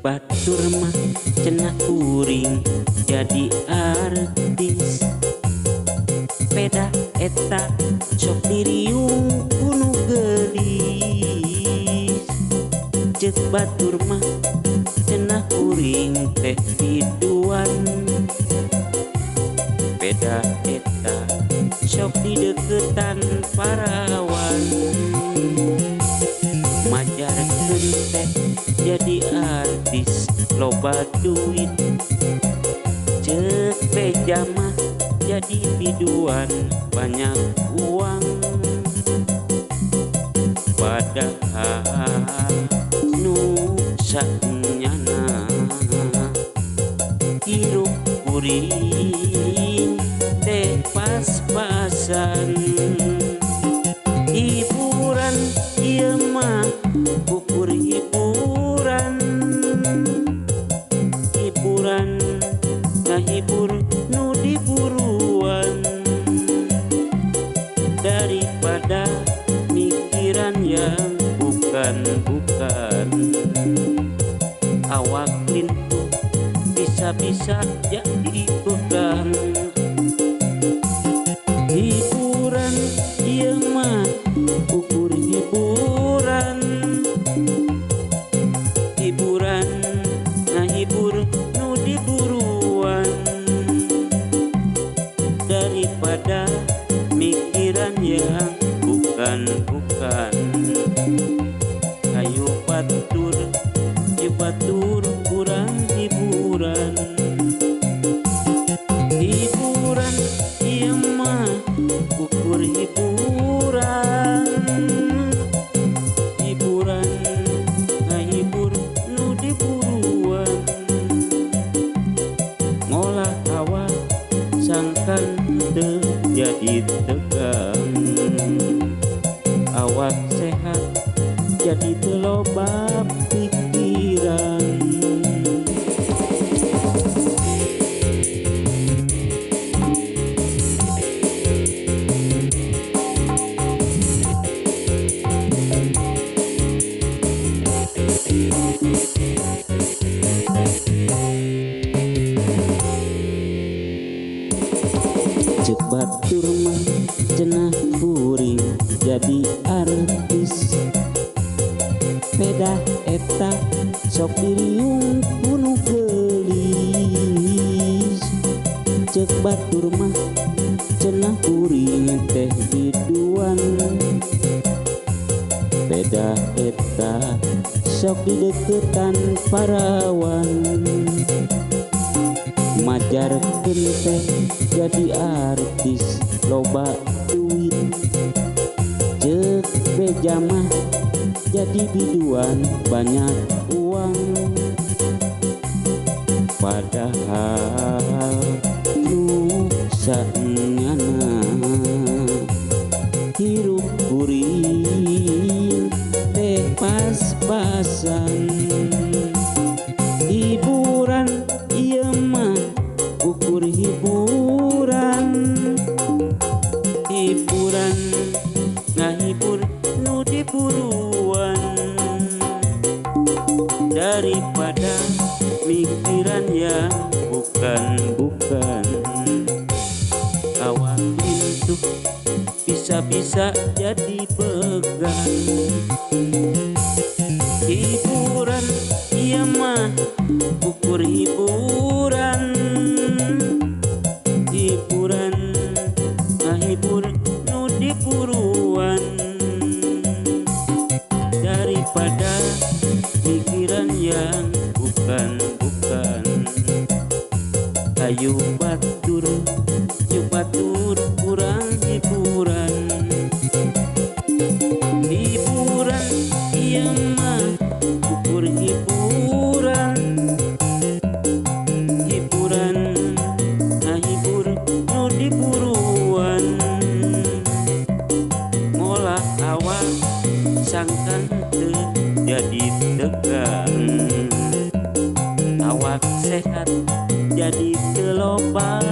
batur mah cenah kuring jadi artis. Peda eta sok diriung ku nu geulis. Ceuk batur mah cenah kuring teh biduan. Peda eta sok dideketan parawan. Majarkeun teh jadi artis loba duit. Ceuk beja mah jadi biduan banyak uang. Padahal nu sanyana hirup kuring teh pas-pasan. Hiburan ieu mah ukur hiburan. Hiburan ngahibur nu diburuan. Daripada mikiran yang bukan-bukan. Awak lintuh bisa-bisa jadi begang. Hiburan ieu mah ukur hiburan. Hiburan ngahibur nu diburuan. Daripada mikiran yang bukan-bukan. Ayo batur, yuk batur kurang hiburan. Hiburan ieu mah ukur hiburan. Hiburan ngahibur nu diburuan. Ngolah awak sangkan teu jadi tegang. Awak sehat jadi teu loba pikiran. Ceuk batur mah cenah kuring jadi artis. Pedah eta sok diriung ku nu geulis. Ceuk batur mah cenah kuring teh biduan. Pedah eta sok dideketan parawan. Majarkeun teh jadi artis loba duit. Ceuk beja mah jadi biduan banyak uang. Padahal nu sanyana hirup kuring teh pas-pasan. Hiburan ieu mah ukur hiburan. Hiburan ngahibur nu diburuan. Daripada mikiran yang bukan-bukan. Awak lintuh bisa-bisa jadi begang. Hiburan ieu mah ukur hiburan. Hiburan ngahibur nu diburuan. Daripada pikiran yang bukan-bukan. Ayo batur, yuk batur kurang hiburan. Hiburan ieu mah ukur hiburan. Hiburan ngahibur nu diburuan. Ngolah awak sangkan teu jadi tegang. Awak sehat jadi teu loba